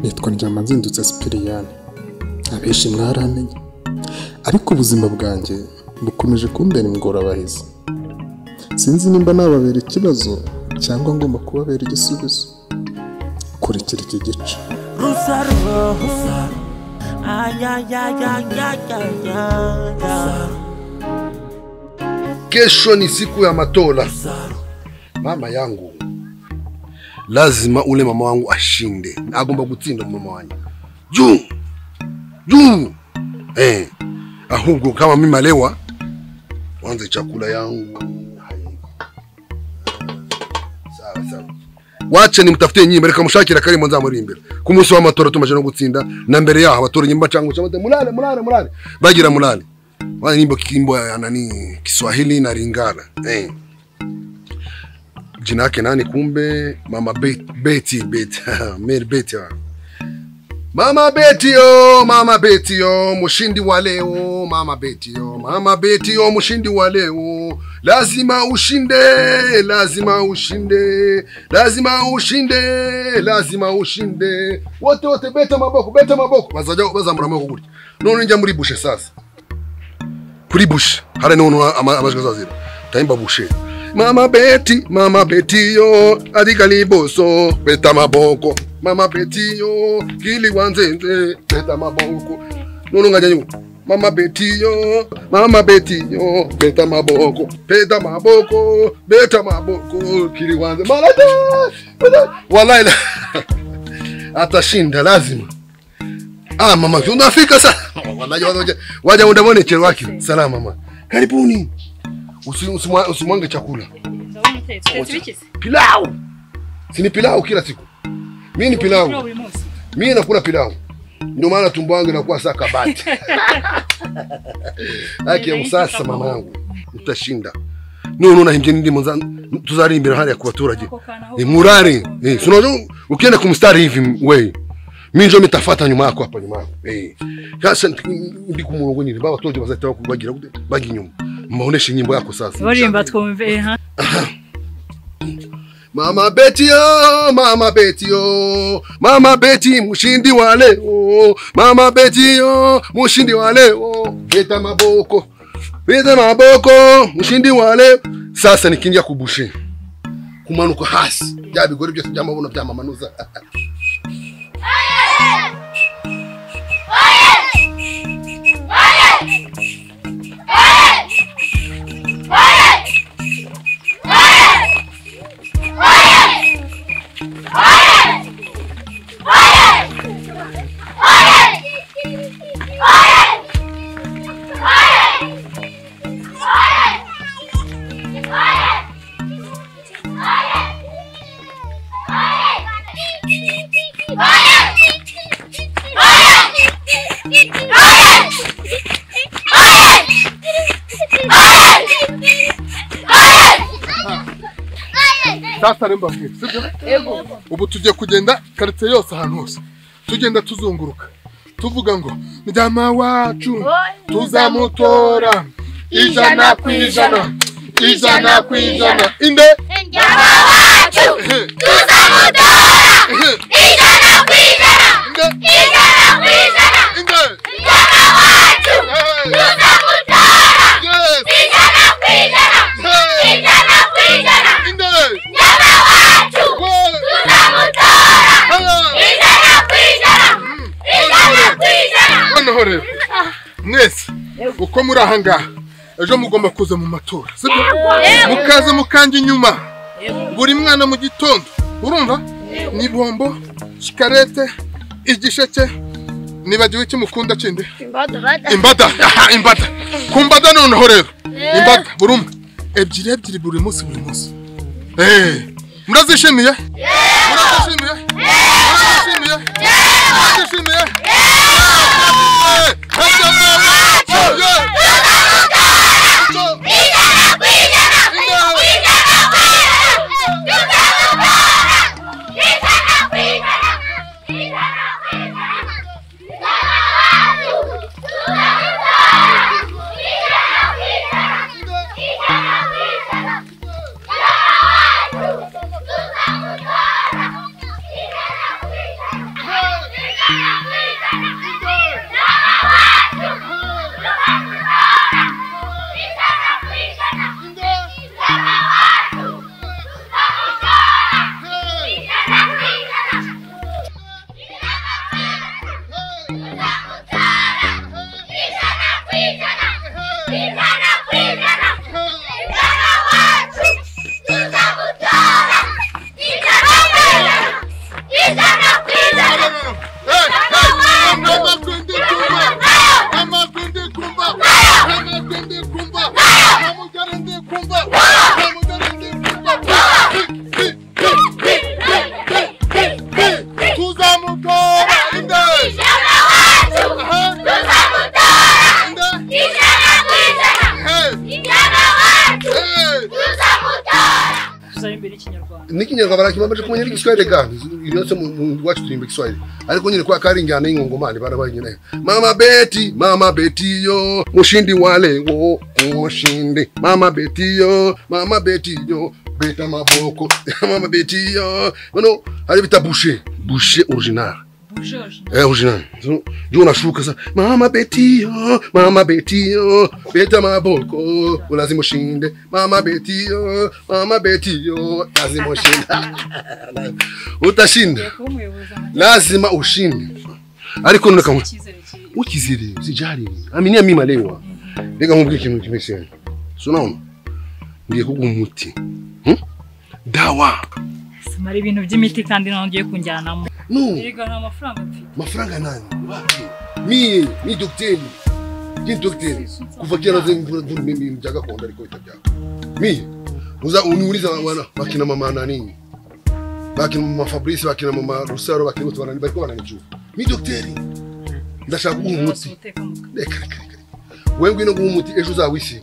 Nitwa Ndyamanzindutse Sipiriyani, abenshi mwaramenye, ariko ubuzima bwanjye bukomeje kumbera ingorabahizi. Sinzi nimba nababera ikibazo cyangwa ngomba kubabera igisubizo. Kurikira iki gice. Kesho ni siku ya matola. Mama yangu lazima ule mama wangu ashinde. Agomba gutsinda mama wangu. Juu. Juu. Ahubwo kama mimi malewa wanze chakula yangu. Sawa sawa. Wache nimtafutie nyimba reka mushakira kari mwanza muri imbere. Ku munsi wa matora tumaje no gutsinda na mbere yaho abatora nyimba cyangwa cyamate mulale mulale mulale. Bagira mulale. Wale nyimbo kimbo ya nani Kiswahili na Lingala. Jina yake nani kumbe? Mama Betty Betty. Mary Betty. Mama Betty yo, Mama Betty yo, mshindi wa leo, Mama Betty yo, Mama Betty yo, mshindi wa leo. Lazima ushinde, lazima ushinde, lazima ushinde, lazima ushinde. Wote wote beta maboko, beta maboko. Bazaja bazamura maboko gutya. None njya muri bushe sasa. Kuri bushe, hare none amajwi azazira. Taimba bushe. Mama Betty yo, adikaliboso, beta maboko. Mama Betty yo, kili wanzenze, beta maboko. None ngajya nyuma. Mama Betty yo, Mama Betty yo, beta maboko, beta maboko, beta maboko, kili wanze. Malata, wallahi atashinda lazima. Ah mama, unafika sasa. Wallahi waja undabone chero wake. Salama mama. Karibuni. Usimwange chakula. Pilau. Si ni pilau kila siku. Mimi ni pilau. Mimi nakula pilau. Ndio maana tumbo wangu inakuwa saa kabati. Haki ya usasa mama yangu. Utashinda. No no himbye ndi mwanza tuzarimbira hali ya kubaturage. Ni murari. Unajua ukienda kumstari hivi wewe. Mimi ndio mtafuata nyuma yako hapa nyuma yako. Sasa ndi kumurongo nyine baba toje bazahita bakubagira bagi nyuma. Mbaoneshe nyimbo yako sasa. Barimba twumve ha. Mama Betty yo, Mama Betty yo, Mama Betty mshindi wa leo, Mama Betty yo, mshindi wa leo, beta maboko, mshindi wa leo. Sasa nikiingia kubushe. Kumanuka hasi. Bya bigori byose byamabuno byamamanuza. Sasa remba sibyo? Ubu tugiye kugenda quartier yose ahantu hose. Tugenda tuzunguruka. Tuvuga ngo Ndyama wacu tuzamutora 100%, 100%. Inde Ndyama wacu tuzamutora 100%, 100%. Inde Ndyama wacu tuzamutora 100%, 100%. Inde Ndyama wacu tuzamutora 100%, 100%. Noneho rero mwese uko muri aha ngaha ejo mugomba kuza mu matora, sibyo? Mukaza mukanje inyuma buri mwana mu gitondo, urumva? Ni bombo, shikarete, igisheke, nibagiwe iki mukunda kindi? Imbada. Imbada. Kumbada noneho rero. Imbada buri umwe ebyiri ebyiri buri munsi buri munsi. Murazishimiye? Murazishimiye? Murazishimiye? Murazishimiye? N'ikinyarwanda barakimamaje kumenya n'igiswahili gani. Yose mu wacu turimba Kiswahili. Ariko nyine kwa kari injyana y'ingongomani barabaye nyine. Mama Betty yo, mushindi wale wo, mushindi. Mama Betty yo, beta maboko. Mama Betty yo. Nono hari bita boucher, boucher original. Eh original. Jo unashuka sasa. Mama Betty yo, beta maboko, lazima ushinde. Mama Betty yo, lazima ushinde. Utashinda. Lazima ushinde. Ariko none kama ukizire, usijali. Aminia mimi malewa. Reka nkubwire ikintu kimwe cyane. So naona ngiye kuguha umuti. Dawa. Mara ibintu by'imiti kandi nongeye kunjyanamo. No. Erega nta mafaranga mfite. Mafaranga nani? Wapi? Mi docteur. Ki docteur. Kuva kera nze mimi mjaga konda ariko bitabya. Mi uza uniuliza wana bakina mama nani? Bakina mama Fabrice, bakina mama Rusaro, bakina bose banani bariko bananijua. Mi docteur. Ndashaka kuguha umuti. Reka. Wewe ngwino guha umuti ejo uzawisiga.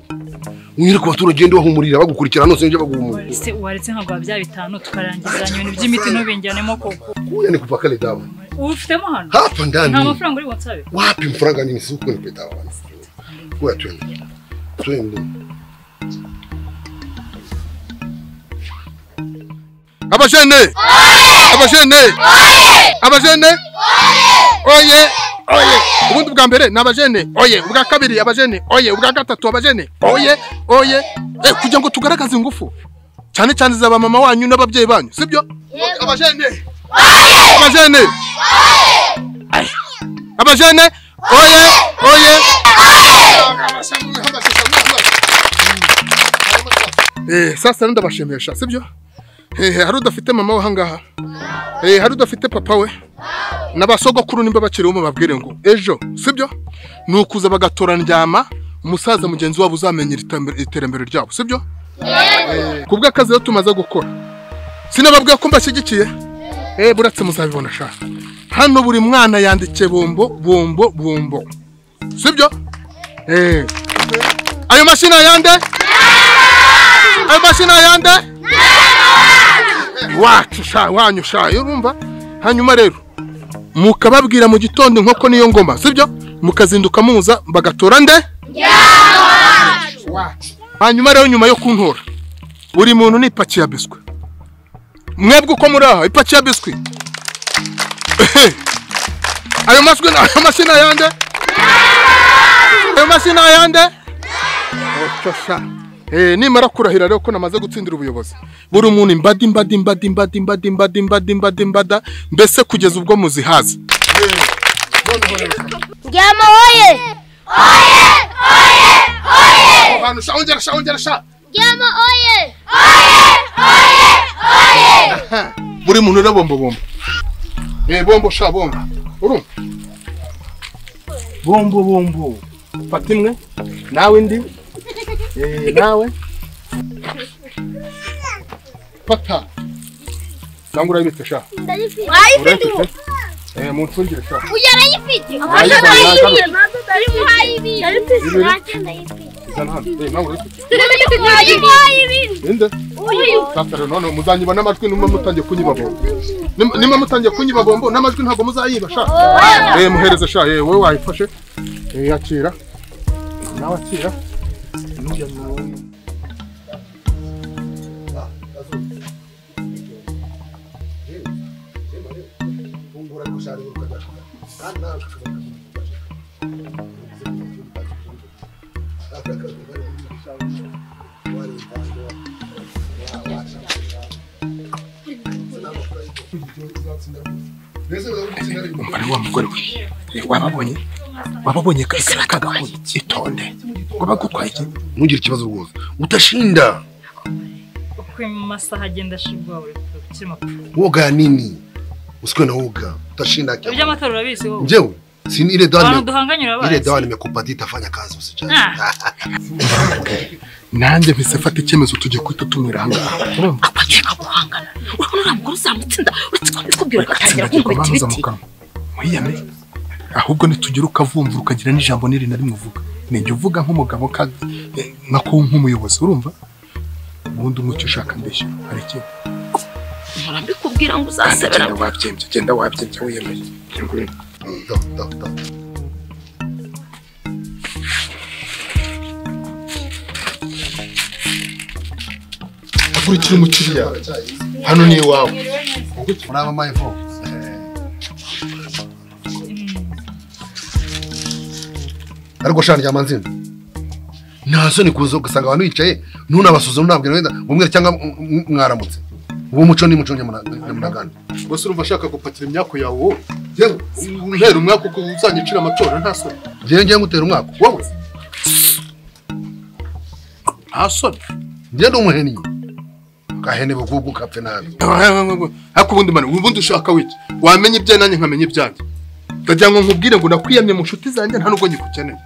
Unyire ku baturage ndi wahumurira bagukurikira nose nje baguhumurira. Se waretse nka bya bitanu tukarangizanya ibintu by'imiti n'ubinjyanemo koko. Kuya ni kupakale dawa. Ufitemo hano? Hapa ndani. Nta mafaranga uri WhatsApp? Wapi mfaranga nini sikuko nipe dawa bana. Kuya twende. Twende. Abajene! Abajene! Abajene! Oye! Oye! Ubundi bwa mbere ni abajene oye, ubwa kabiri abajene oye, ubwa gatatu abajene oye oye. Kugira ngo tugaragaze ingufu cyane cyane zaba mama wanyu n'ababyeyi banyu, sibyo? Abajene oye! Abajene oye! Abajene oye oye. Sasa ndabashimisha, sibyo? Hari udafite mama we ahangaha? Hari udafite papa we? N'abasogokuru nimba bakiriho mubabwire ngo ejo, sibyo? Nukuza bagatora ndyama umusaza mugenzi wabo uzamenyera iterambere ryabo, sibyo? Kubwa akazi rero tumaze gukora sinababwiye ko mbashyigikiye. Buratse muzabibona sha. Hano buri mwana yandikiye bombo bombo bombo, sibyo? Ayo mashina yande? Ayo mashina yande? Wacu sha, wanyu sha, urumva? Hanyuma rero mukababwira mu gitondo inkoko niyo ngoma, sibyo? Mukazinduka muza bagatora nde? Wacu. Hanyuma rero nyuma yo kuntora buri muntu ni ipaki ya biswi. Mwebwe uko muri aha ipaki ya biswi. Ayo maswi, ayo mashina yande? Ayo mashina yande? Ocho sha. Nimara kurahira rero ko namaze gutsindira ubuyobozi. Buri muntu imbada imbada imbada imbada imbada imbada imbada imbada imbada mbese kugeza ubwo muzihaza. Ndyama oye! Oye! Oye! Oye! Bantu sha, ongera sha, ongera sha. Ndyama oye! Oye! Oye! Oye! Buri muntu rero bombo bombo. Bombo sha bombo. Urumva? Bombo bombo. Fata imwe nawe indi. Nawe pata cyangwa urayibitse sha? Ndayifite. Munsungire sha. Uyu arayifite. Sasa none muzanyiba n'amajwi numa mutangiye kunyiba bombo. Nima mutangiye kunyiba bombo n'amajwi ntabwo muzayiba sha. Muhereze sha. Wowe wayifashe. Yakira. Nawe akira. Umva wa mugore we, wababonye wababonye kagakora itonde ngo bagutwaye iki? Ntugire ikibazo rwose, utashinda. Uko amasaha agenda ashirwa uri kirimo woga nini? Usikwe na woga, utashinda. Ibyo amatora urabizi wowe. Njyewe si ile dawa duhanganye urabazi. Ile dawa nimekupatia itafanya kazi usijali. Nanjye mpise fata icyemezo tujye kwita tumwira ahangaha. Urumva? Abagiye guhangana. Urabona uriya mugore uzamutsinda uretse ko mbikubwira ugatangira kunkubita ibiti. Mwiyame. Ahubwo nitugira ukavumvura ukagira n'ijambo niri na rimwe uvuga. Ninjye uvuga nk'umugabo nako nk'umuyobozi, urumva? Ubundi umucyo ushaka ndeshya. Hari iki? Mpora mbikubwira ngo uzasebera. Genda wabyimbye, genda wabyimbye wiyemeye. Do do do. Akurikira umukiriya. Hano ni iwawe. Muraba my phone. Ariko shana ryamanzina. Nta soni kuza ugasanga abantu bicaye ntunabasuzume ntabwira wenda umwe cyangwa mwaramutse. Uwo muco ni muco nyamunagana. Bose urumva ashaka gupakira imyako yawe wowe. Yewe untera umwako uko uzanyicira amatora nta soni. Ngiye ngiye ngutera umwako wowe. Nta soni. Ngiye ndi umuhennyi. Kahene bugugu kapfe nabi. Ariko ubundi mane ubundi ushaka wiki. Wamenye ibye nanjye nkamenya ibyanjye. Ndagira ngo nkubwire ngo nakwiyamye mu nshuti zanjye nta nubwo nyikukeneye.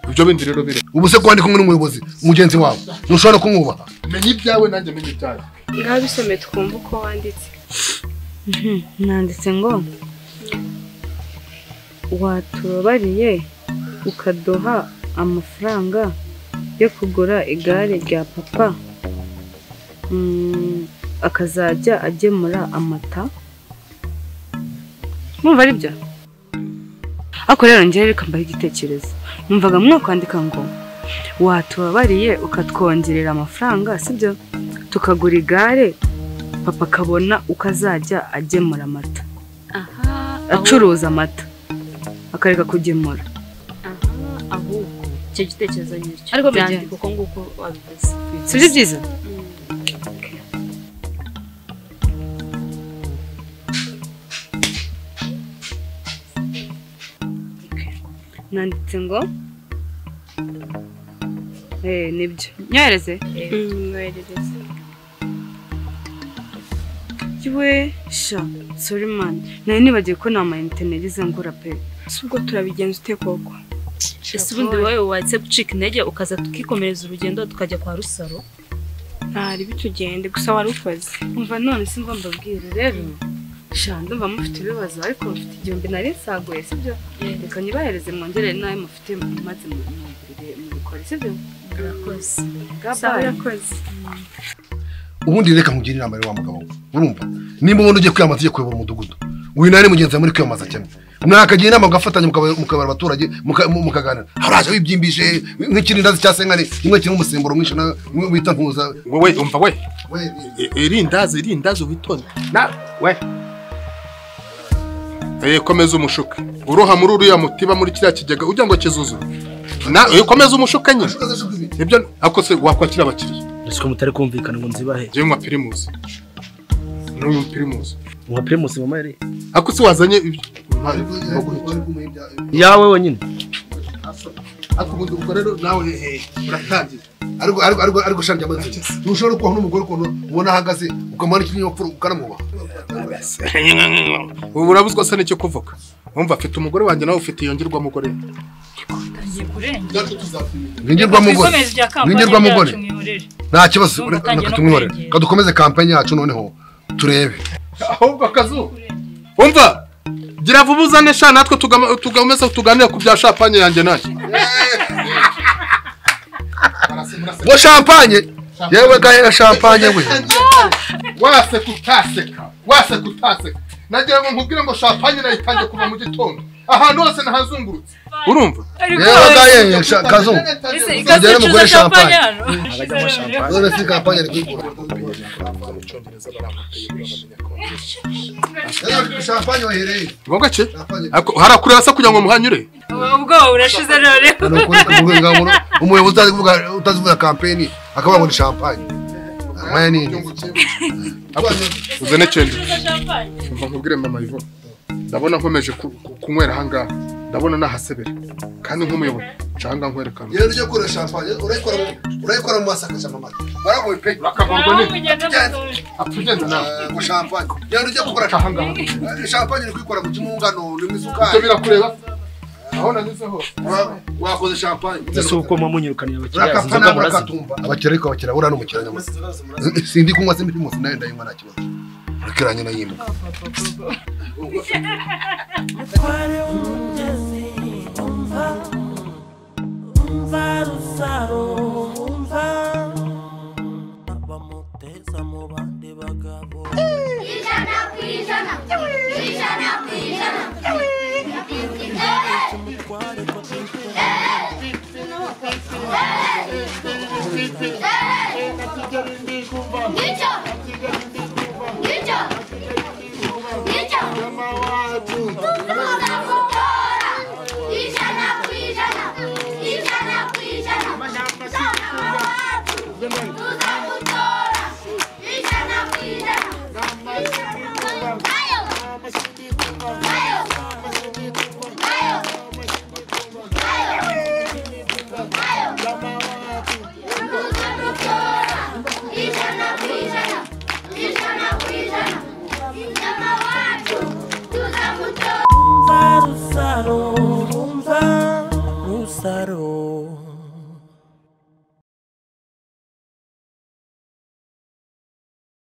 Ibyo bindi rero bire. Ubu se kwandika kumwe n'umuyobozi mugenzi wawe ntushobora kumwubaha. Menye ibyawe nanjye menye ibyanjye. Ngaho bisome twumva uko wanditse. Nanditse ngo watubabariye ukaduha amafaranga yo kugura igare rya papa, akazajya agemura amata. Mwumva ari byo? Ariko rero njyewe reka mbahe igitekerezo. Numvaga mwakwandika ngo watubabariye ukatwongerera amafaranga, sibyo? Tukagura igare papa akabona ukazajya agemura amata. Aha, acuruza amata akareka kugemura. Aha, ahubwo icyo gitekerezo nyicyo. Ariko byandika uko nguko wabivuze. Sibyo byiza? Nanditse ngo nibyo. Nyohereze? Nyohereze. Yewe sha, sorry man. Nari nibagiye ko nta mayinite nagize ngura pe. Si ubwo turabigenza ute koko? Ese ubundi wowe watse gucika intege ukaza tukikomereza urugendo tukajya kwa Rusaro? Ntari bitugende gusa wari ukoze. Umva none simva mbabwire rero. Sha ndumva mufite ibibazo ariko mufite 1000 nari nsaguye sibyo? Reka nyibahereze mwongerere nayo mufite maze mugurire mubikore sibyo? Urakoze. Urakoze. Ubundi reka nkugire inama rero wa mugabo. Urumva? Nimba ubundi ugiye kwiyamamaza ugiye kuyobora umudugudu. Uyu nari mugenzi muri kwiyamamaza cyane. Mwakagira inama mugafatanya mukabara abaturage mukaganira. Haraje wibyimbije nk'ikirindazi cya senkari kimwe kirimo umusemburo mwinshi na wita ntuza. Wowe umva we. Irindazi witonde. Na we. Komeza umushuka. Uroha muri uriya mutiba muri kiriya kigega ujya ngo kizuzu. Na komeza umushuka nyine. Ibyo ako se wakwakira abakiriya. Ese mutari kumvikana ngo nzibahe. Je nywa Primus. N'uyu Primus. Nywa Primus mama yari. Ako se wazanye ibyo yawe wenyine. Ako ubundi ubwo rero nawe uratangiye. Ariko ariko ariko ariko shanje amanzi. Ntushobora kubaho n'umugore ukuntu ubona ahagaze ukamara ikinyopfuro ukanamwubaha. Ubu urabuzwa se n'icyo kuvuga. Umva afite umugore wanjye nawe ufite iyongerwa mugore. Mwinjirwa mugore. Mwinjirwa mugore. Nta kibazo reka tumwihorere. Kadukomeze campaign yacu noneho turebe. Ahubwo akazu. Umva gira vuba uzane sha natwe tugameza tuganira ku bya champagne yanjye nanjye. Bo champagne. Yewe gahe champagne we. Wase kutaseka. Wase kutaseka. Nagira ngo nkubwire ngo champagne nayitangiye kuva mu gitondo. Ahantu hose nahazungurutse. Urumva? Yewe gahe kazu. Ugere mugore champagne. None si campagne ari kwigura. Champagne wahereye. Ngoga ce? Harakureba se kugira ngo muhanyure? Ubwo urashize none. Umuyobozi utazivuga campaign akaba ngo ni champagne. Maya nini? Uzane cyende. Nkubwire mama Yvonne. Ndabona nkomeje kunywera ahangaha. Ndabona nahasebera. Kandi nk'umuyobozi canga nkwerekana. Yero ujye kure champagne urayikora mu masaka mama. Baragoye pe. Bakagorwa ni. Apfugenda nawe. Ngo champagne. Yero ujye gukora ahangaha. Champagne uri kwikora mu kimungano ni mu isukari. Ibyo birakureba. Aho nanyuze hose. Wakoze champagne. Ese uko mamunyirukaniye abakiriya inzoga murazitumba. Abakiriya ariko abakiriya ura n'umukiriya nyamara. Sindi kunywa se Primus nayo ndayinywa nta kibazo. Urakiranye na yimwe. ijana, 100%. Rusaro,